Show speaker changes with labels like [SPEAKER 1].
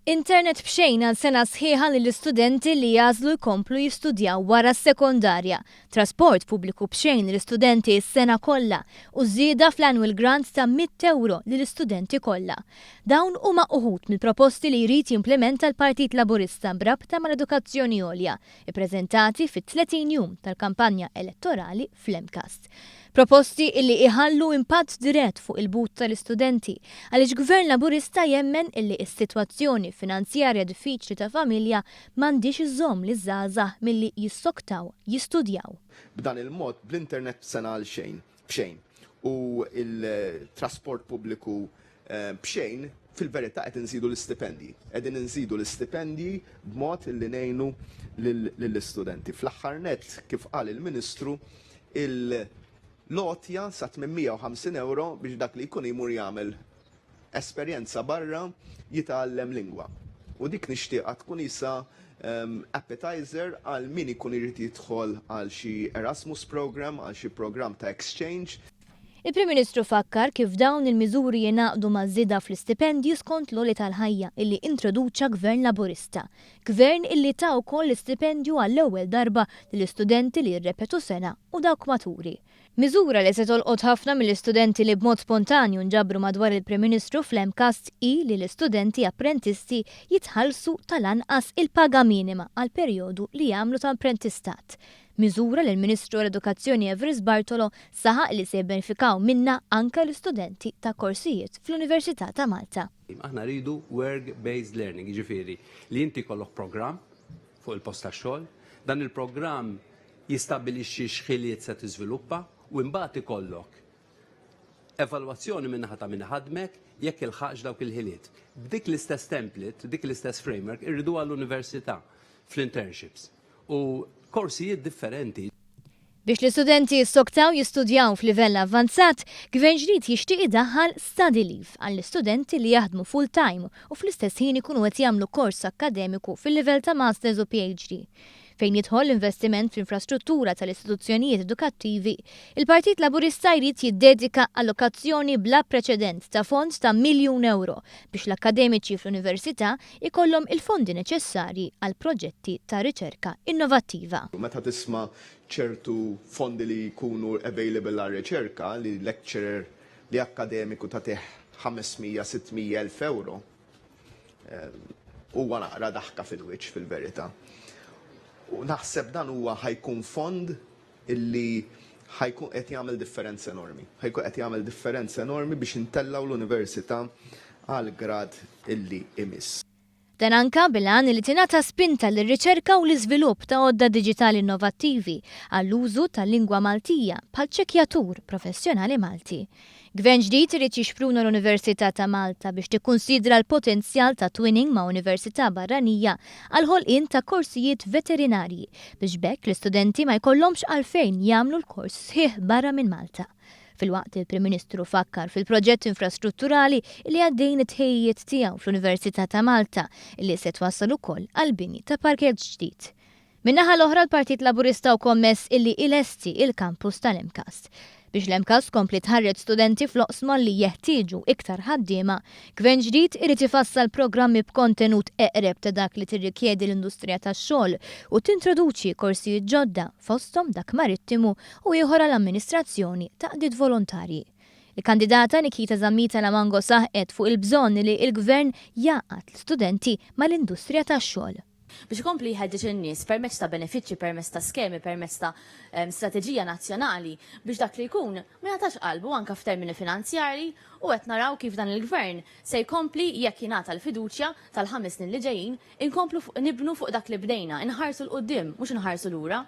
[SPEAKER 1] Internet b'xejn għal sena sħiħa lill-istudenti li jagħżlu jkomplu jistudjaw wara s-sekondarja, trasport pubbliku b'xejn lill-istudenti s-sena kollha u żieda fl-annual grant ta' €100 lill-istudenti kollha. Dawn huma uħud mill-proposti li jrid jimplimenta l-Partit Laburista b'rabta mal-edukazzjoni għolja, ippreżentati fit-30 jum tal-kampanja elettorali fl-MCAST. Proposti illi iħallu impatt dirett fuq il-but tal-istudenti, għaliex Gvern Laburista jemmen illi s-sitwazzjoni finanzjarja diffiċli ta' familja m'għandhiex iżżomm liż-żgħażagħ milli jissoktaw jistudjaw.
[SPEAKER 2] B'dan il-mod, bl-internet b'sena għal xejn, b'xejn, u l-trasport pubbliku b'xejn, fil-verità qed inżidu l-istipendji. Qegħdin inżidu l-istipendji b'mod li ngħinu lill-istudenti. Fl-aħħar nett, kif qal il-Ministru, l-għotja sa 850 euro biex dak li jkun jmur jagħmel esperjenza barra jitgħallem lingwa. U dik nixtieqha tkun isa appetizer għal min ikun irid jidħol għal xi Erasmus program, għal xi program ta' exchange.
[SPEAKER 1] Il-Prim Ministru fakkar kif dawn il-miżuri jingħaqdu ma' żieda fl-istipendji skont l-għoli tal-ħajja illi introduċa Gvern Laburista. Gvern illi ta wkoll l-istipendju għall-ewwel darba lill-istudenti li jirrepetu sena u dawk maturi. Miżura li se tolqot ħafna mill-istudenti li b'mod spontanju nġabru madwar il-Prim Ministru fl-MCAST hi li l-istudenti apprentisti jitħallsu tal-anqas il-paga minima għall-perjodu li jagħmlu ta' apprentistat. Miżura li l-Ministru għall-Edukazzjoni Evarist Bartolo saħaq li se jibbenefikaw minnha anke l-istudenti ta' korsijiet fl-Università ta' Malta.
[SPEAKER 3] Aħna rridu work-based learning, jiġifieri li inti jkollok programm fuq il-post tax-xogħol, dan il-programm jistabbilixxi x'ħiliet se tiżviluppa u imbagħad ikollok evalwazzjoni min-naħa ta' min iħaddmek jekk ilħaqx dawk il-ħiliet. B'dik l-istess template, dik l-istess framework irriduha l-università fl-internships u korsijiet differenti.
[SPEAKER 1] Biex l-istudenti jissoktaw jistudjaw f'livell avvanzat, Gvern ġdid jixtieq idaħħal study leave għall-istudenti li jaħdmu full-time u fl-istess ħin ikunu qed jagħmlu kors akkademiku fil-livell ta' Masters u PhD. Fejn jidħol l-investiment fl-infrastruttura tal-istituzzjonijiet edukattivi, il-Partit Laburista jrid jiddedika allokazzjoni bla preċedent ta' fond ta' €1,000,000 biex l-akkademiċi fl-università jkollhom il-fondi neċessarji għal proġetti ta' riċerka innovattiva.
[SPEAKER 2] Meta tisma' ċertu fondi li jkunu available għar-riċerka, li lecturer li akkademiku tagħtih 500, 600 elf euro, huwa naqra daħka fil-wiċċ fil-verità. U naħseb dan huwa ħa jkun fond illi ħa jkun qed jagħmel differenza enormi. Ħa jkun qed jagħmel differenza enormi biex intellgħu l-università għal grad illi imiss.
[SPEAKER 1] Dan anka bil-għan li tingħata spinta lir-riċerka u l-iżvilupp ta' għodda diġitali innovattivi għall-użu tal-lingwa Maltija bħal ċekkjatur professjonali Malti. Gvern ġdid irid jixpruna l-Università ta' Malta biex tikkunsidra l-potenzjal ta' twinning ma' università barranija għall-ħolqien ta' korsijiet veterinarji biex b'hekk l-istudenti ma jkollhomx għalfejn jagħmlu l-kors sħiħ barra minn Malta. Filwaqt li l-Prim Ministru fakkar fil-proġett infrastrutturali li għaddejjin it-tħejjijiet tiegħu fl-Università ta' Malta li se twassal ukoll għall-bini ta' parkeġġ ġdid. Min-naħa l-oħra l-Partit Laburista hu kommess illi ilesti il-kampus tal-MCAST. Biex l-MCAST tkompli tħarreġ studenti fl-oqsma li jeħtieġu iktar ħaddiema, Gvern ġdid irid ifassal programmi b'kontenut eqreb ta' dak li tirrikjedi l-industrija tax-xogħol u tintroduċi korsijiet ġodda fosthom dak marittimu u ieħor għal amministrazzjoni ta' qdiet volontarji. Il-kandidata Nikita Zammit Alamango saħqet fuq il-bżonn li l-Gvern jgħaqqad l-istudenti mal-industrija tax-xogħol.
[SPEAKER 4] Biex ikompli jħeġġeġ in-nies permezz ta' benefiċċji, permezz ta' skemi, permezz ta' strateġija nazzjonali biex dak li jkun ma jagħtax qalbu anke f'termini finanzjarji u qed naraw kif dan il-Gvern se jkompli jekk jingħata l-fiduċja tal-ħames snin li ġejjin inkomplu nibnu fuq dak li bdejna, inħarsu 'l quddiem mhux inħarsu lura.